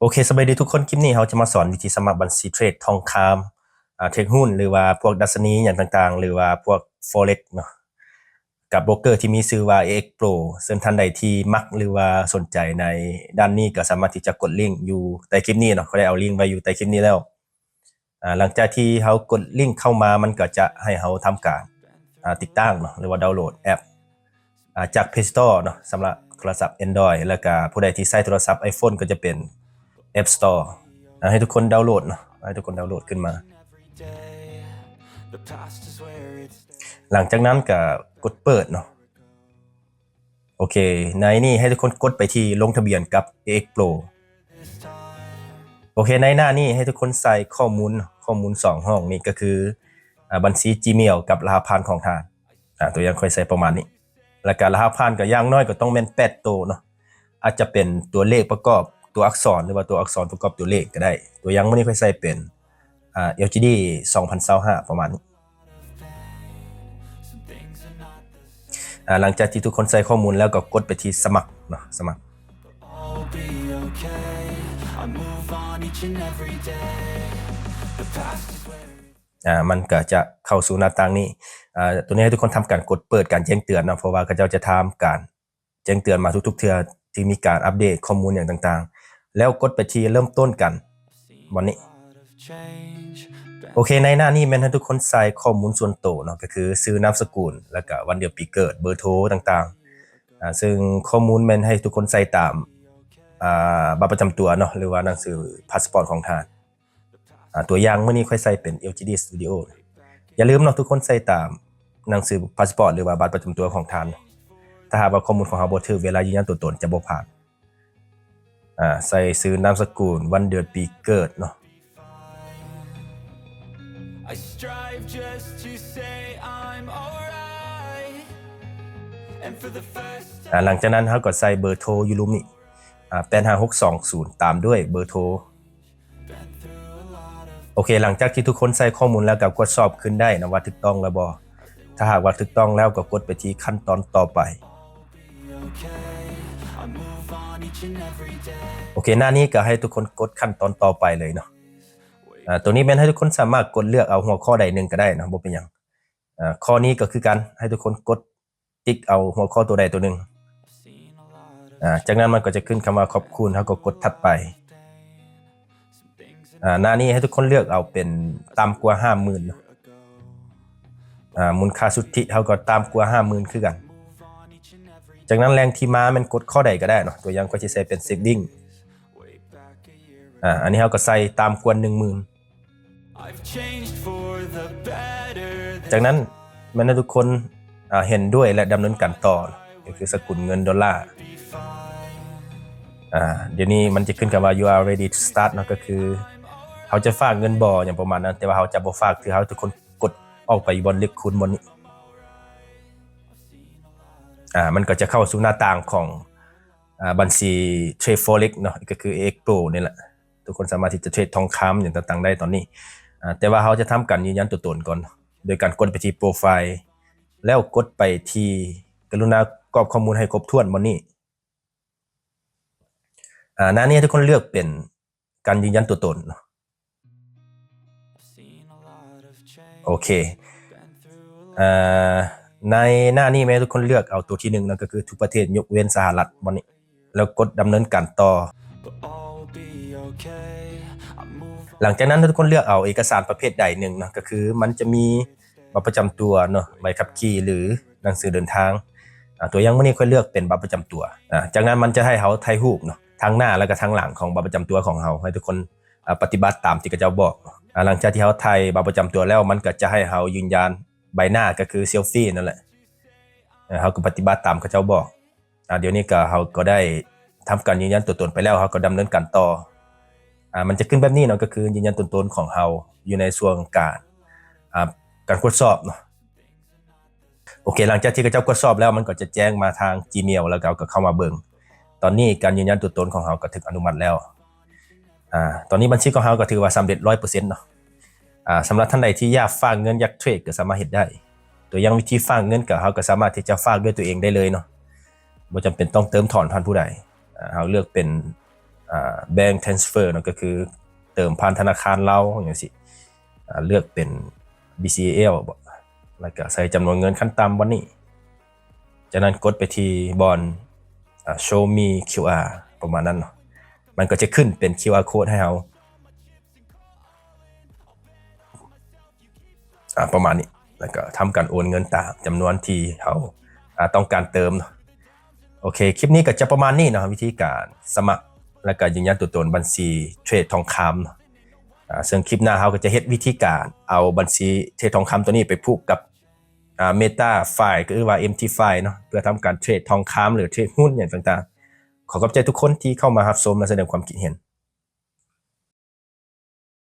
ໂອເຄ ສະບາຍດີທຸກຄົນ, ຄລິບນີ້ເຮົາຈະມາສອນວິທີສະໝັກບັນຊີເທຣດທອງຄຳ, ອາ, ເທຣດຫຸ້ນ ຫຼືວ່າພວກດັດຊະນີຫຍັງຕ່າງໆ ຫຼືວ່າພວກ Forex ເນາະ, ກັບໂບຣກເກີທີ່ມີຊື່ວ່າ ເອເອັກສ໌ Pro. ເຊິ່ງທ່ານໃດທີ່ມັກ ຫຼືວ່າສົນໃຈໃນດ້ານນີ້ ກໍສາມາດທີ່ຈະກົດລິ້ງຢູ່ໃຕ້ຄລິບນີ້ເນາະ, ຂ້ອຍໄດ້ເອົາລິ້ງໄວ້ຢູ່ໃຕ້ຄລິບນີ້ແລ້ວ. ອາ, ຫຼັງຈາກທີ່ເຮົາກົດລິ້ງເຂົ້າມາ ມັນກໍຈະໃຫ້ເຮົາທຳການ, ອາ, ຕິດຕັ້ງເນາະ ຫຼືວ່າດາວໂຫຼດແອັບ, ອາ, ຈາກ Play Store ເນາະ ສຳລັບໂທລະສັບ Android ແລ້ວກະຜູ້ໃດທີ່ໃຊ້ໂທລະສັບ iPhone ກໍຈະເປັນ App Store. ອາ, ໃຫ້ທຸກຄົນດາວໂຫຼດເນາະ, ໃຫ້ທຸກຄົນດາວໂຫຼດຂຶ້ນມາ. ຫຼັງຈາກນັ້ນກໍກົດເປີດເນາະ. ໂອເຄ, ໃນນີ້ໃຫ້ທຸກຄົນກົດໄປທີ່ລົງທະບຽນກັບ ເອເອັກສ໌ Pro. ໂອເຄ, ໃນໜ້ານີ້ໃຫ້ທຸກຄົນໃສ່ຂໍ້ມູນ, ຂໍ້ມູນສອງຫ້ອງນີ້ກໍຄື ອາ, ບັນຊີ Gmail ກັບລະຫັດຜ່ານຂອງທ່ານ. ອາ, ຕົວຢ່າງຂ້ອຍໃສ່ປະມານນີ້. ແລ້ວກໍລະຫັດຜ່ານກໍຢ່າງໜ້ອຍກໍຕ້ອງແມ່ນແປດໂຕເນາະ. ອາດຈະເປັນຕົວເລກປະກອບ, ຕົວອັກສອນ ຫຼືວ່າຕົວອັກສອນປະກອບຕົວເລກກໍໄດ້. ຕົວຢ່າງມື້ນີ້ຂ້ອຍໃສ່ເປັນ ອາ, ແອລຈີດີ ສອງພັນຊາວຫ້າ ປະມານນີ້. ອາ, ຫຼັງຈາກທີ່ທຸກຄົນໃສ່ຂໍ້ມູນແລ້ວກໍກົດໄປທີ່ສະໝັກເນາະ, ສະໝັກ. ອາ, ມັນກໍຈະເຂົ້າສູ່ໜ້າຕ່າງນີ້. ອາ, ຕົວນີ້ໃຫ້ທຸກຄົນທຳການກົດເປີດການແຈ້ງເຕືອນເນາະ, ເພາະວ່າເຂົາເຈົ້າຈະທຳການ ແຈ້ງເຕືອນມາທຸກໆເທື່ອທີ່ມີການອັບເດດຂໍ້ມູນຫຍັງຕ່າງໆ ແລ້ວກົດໄປທີ່ເລີ່ມຕົ້ນກັນ ບ່ອນນີ້. ໂອເຄ, ໃນໜ້ານີ້ແມ່ນໃຫ້ທຸກຄົນໃສ່ຂໍ້ມູນສ່ວນໂຕເນາະ, ກໍຄືຊື່ນາມສະກຸນ ແລ້ວກະວັນເດືອນປີເກີດ, ເບີໂທຕ່າງໆ. ອາ, ເຊິ່ງຂໍ້ມູນແມ່ນໃຫ້ທຸກຄົນໃສ່ຕາມ, ອາ, ບັດປະຈຳຕົວເນາະ, ຫຼືວ່າໜັງສືພາສປອດຂອງທ່ານ. ອາ, ຕົວຢ່າງ ມື້ນີ້ຂ້ອຍໃສ່ເປັນ ແອລຈີດີ Studio. ຢ່າລືມເນາະ, ທຸກຄົນໃສ່ຕາມໜັງສືພາສປອດ ຫຼືວ່າບັດປະຈຳຕົວຂອງທ່ານ. ຖ້າຫາກວ່າຂໍ້ມູນຂອງເຮົາບໍ່ຖືກ, ເວລາຢືນຢັນຕົວຕົນຈະບໍ່ຜ່ານ. ອາ, ໃສ່ຊື່ນາມສະກຸນ, ວັນເດືອນປີເກີດເນາະ. I strive just to say I'm alright. And for the first time ອາ, ຫຼັງຈາກນັ້ນເຮົາກໍໃສ່ເບີໂທຢູ່ລຸ່ມນີ້, ອາ, ແປດຫ້າຫົກສອງສູນ ຕາມດ້ວຍເບີໂທ. ໂອເຄ, ຫຼັງຈາກທີ່ທຸກຄົນໃສ່ຂໍ້ມູນແລ້ວກໍກວດສອບຄືນໄດ້ນະວ່າຖືກຕ້ອງແລ້ວບໍ່. ຖ້າຫາກວ່າຖືກຕ້ອງແລ້ວກໍກົດໄປທີ່ຂັ້ນຕອນຕໍ່ໄປ. ໂອເຄ, ໜ້ານີ້ກໍໃຫ້ທຸກຄົນກົດຂັ້ນຕອນຕໍ່ໄປເລີຍເນາະ. ອາ, ຕົວນີ້ແມ່ນໃຫ້ທຸກຄົນສາມາດກົດເລືອກເອົາຫົວຂໍ້ໃດໜຶ່ງກໍໄດ້ເນາະ, ບໍ່ເປັນຫຍັງ. ອາ, ຂໍ້ນີ້ກໍຄືກັນ, ໃຫ້ທຸກຄົນກົດ ຕິກເອົາຫົວຂໍ້ຕົວໃດຕົວໜຶ່ງ. ອາ, ຈາກນັ້ນມັນກໍຈະຂຶ້ນຄຳວ່າຂອບຄຸນ, ເຮົາກໍກົດຖັດໄປ. ອາ, ໜ້ານີ້ໃຫ້ທຸກຄົນເລືອກເອົາເປັນຕ່ຳກວ່າຫ້າໝື່ນເນາະ. ອາ, ມູນຄ່າສຸດທິເຮົາກໍຕ່ຳກວ່າຫ້າໝື່ນຄືກັນ. ຈາກນັ້ນແຫຼ່ງທີ່ມາແມ່ນກົດຂໍ້ໃດກໍໄດ້ເນາະ, ຕົວຢ່າງຂ້ອຍຊິໃສ່ເປັນ saving. ອາ, ອັນນີ້ເຮົາກໍໃສ່ຕ່ຳກວ່າໜຶ່ງໝື່ນ. ຈາກນັ້ນແມ່ນໃຫ້ທຸກຄົນ, ອາ, ເຫັນດ້ວຍ ແລະ ດຳເນີນການຕໍ່, ກໍຄືສະກຸນເງິນໂດລາ. ອາ, ດຽວນີ້ມັນຈະຂຶ້ນຄຳວ່າ You are ready to start ເນາະ, ກໍຄືເຮົາຈະຝາກເງິນບໍ່ ຫຍັງປະມານນັ້ນ, ແຕ່ວ່າເຮົາຈະບໍ່ຝາກ ຄືເຮົາໃຫ້ທຸກຄົນກົດອອກໄປບ່ອນເລກຄູນບ່ອນນີ້. ອາ, ມັນກໍຈະເຂົ້າສູ່ໜ້າຕ່າງຂອງ, ອາ, ບັນຊີເທຣດ Forex ເນາະ, ກໍຄື ເອເອັກສ໌ Pro ນີ້ແຫຼະ. ທຸກຄົນສາມາດທີ່ຈະເທຣດທອງຄຳຫຍັງຕ່າງໆໄດ້ຕອນນີ້. ອາ, ແຕ່ວ່າເຮົາຈະທຳການຢືນຢັນຕົວຕົນກ່ອນ ໂດຍການກົດໄປທີ່ໂປຣໄຟລ໌ ແລ້ວກົດໄປທີ່ ກະລຸນາກອກຂໍ້ມູນໃຫ້ຄົບຖ້ວນບ່ອນນີ້. ອາ, ໜ້ານີ້ໃຫ້ທຸກຄົນເລືອກເປັນການຢືນຢັນຕົວຕົນເນາະ. ໂອເຄ. ອາ, ໃນໜ້ານີ້ແມ່ນໃຫ້ທຸກຄົນເລືອກເອົາຕົວທີໜຶ່ງເນາະ, ກໍຄືທຸກປະເທດຍົກເວັ້ນສະຫະລັດບ່ອນນີ້. ແລ້ວກົດດຳເນີນການຕໍ່. ຫຼັງຈາກນັ້ນທຸກຄົນເລືອກເອົາເອກະສານປະເພດໃດໜຶ່ງເນາະ, ກໍຄືມັນຈະມີບັດປະຈຳຕົວເນາະ, ໃບຂັບຂີ່ ຫຼື ໜັງສືເດີນທາງ. ອາ, ຕົວຢ່າງມື້ນີ້ຂ້ອຍເລືອກເປັນບັດປະຈຳຕົວ. ອາ, ຈາກນັ້ນມັນຈະໃຫ້ເຮົາຖ່າຍຮູບເນາະ, ທາງໜ້າ ແລ້ວກໍທາງຫຼັງຂອງບັດປະຈຳຕົວຂອງເຮົາ, ໃຫ້ທຸກຄົນ, ອາ, ປະຕິບັດຕາມທີ່ເຂົາເຈົ້າບອກເນາະ. ອາ, ຫຼັງຈາກທີ່ເຮົາຖ່າຍບັດປະຈຳຕົວແລ້ວ, ມັນກໍຈະໃຫ້ເຮົາຢືນຢັນໃບໜ້າ, ກໍຄືເຊລຟີນັ້ນແຫຼະ. ເຮົາກໍປະຕິບັດຕາມເຂົາເຈົ້າບອກ. ອາ, ດຽວນີ້ກໍ ເຮົາກໍໄດ້ທຳການຢືນຢັນຕົວຕົນໄປແລ້ວ, ເຮົາກໍດຳເນີນການຕໍ່. ອາ, ມັນຈະຂຶ້ນແບບນີ້ເນາະ, ກໍຄືຢືນຢັນຕົວຕົນຂອງເຮົາຢູ່ໃນຊ່ວງການ, ອາ, ການກວດສອບເນາະ. ໂອເຄ, ຫຼັງຈາກທີ່ເຂົາເຈົ້າກວດສອບແລ້ວ, ມັນກໍຈະແຈ້ງມາທາງ Gmail ແລ້ວກໍ ເຮົາກໍເຂົ້າມາເບິ່ງ. ຕອນນີ້ການຢືນຢັນຕົວຕົນຂອງເຮົາກໍຖືກອະນຸມັດແລ້ວ. ອາ, ຕອນນີ້ບັນຊີຂອງເຮົາກໍຖືວ່າສຳເລັດຮ້ອຍເປີເຊັນເນາະ. ອາ, ສຳລັບທ່ານໃດທີ່ຢາກຝາກເງິນ, ຢາກເທຣດ ກໍສາມາດເຮັດໄດ້. ຕົວຢ່າງວິທີຝາກເງິນກໍ ເຮົາກໍສາມາດທີ່ຈະຝາກດ້ວຍຕົວເອງໄດ້ເລີຍເນາະ, ບໍ່ຈຳເປັນຕ້ອງເຕີມຖອນຜ່ານຜູ້ໃດ. ອາ, ເຮົາເລືອກເປັນ, ອ່າ bank transfer ເນາະ ກໍຄືເຕີມຜ່ານທະນາຄານລາວຈັ່ງຊີ້ ອ່າ ເລືອກເປັນ BCEL ເບາະ ແລ້ວກໍໃສ່ຈຳນວນເງິນຂັ້ນຕ່ຳບ່ອນນີ້. ຈາກນັ້ນກົດໄປທີ່ບ່ອນ ອ່າ Show me QR ປະມານນັ້ນເນາະ ມັນກໍຈະຂຶ້ນເປັນ QR code ໃຫ້ເຮົາ ອ່າ ປະມານນີ້ ແລ້ວກໍທຳການໂອນເງິນຕາມຈຳນວນທີ່ເຮົາ ອ່າ ຕ້ອງການເຕີມເນາະ. ໂອເຄ ຄລິບນີ້ກໍຈະປະມານນີ້ເນາະ ວິທີການສະໝັກ ແລ້ວກໍຢືນຢັນຕົວຕົນບັນຊີເທຣດທອງຄຳເນາະ. ອ່າ ເຊິ່ງຄລິບໜ້າເຮົາກໍຈະເຮັດວິທີການເອົາບັນຊີເທຣດທອງຄຳຕົວນີ້ໄປຜູກກັບ ອ່າ MetaFi ກໍຄືວ່າ MTFi ເນາະ ເພື່ອທຳການເທຣດທອງຄຳ ຫຼື ເທຣດຫຸ້ນຫຍັງຕ່າງໆ. ຂໍຂອບໃຈທຸກຄົນທີ່ເຂົ້າມາຮັບຊົມ ແລະ ສະແດງຄວາມຄິດເຫັນ.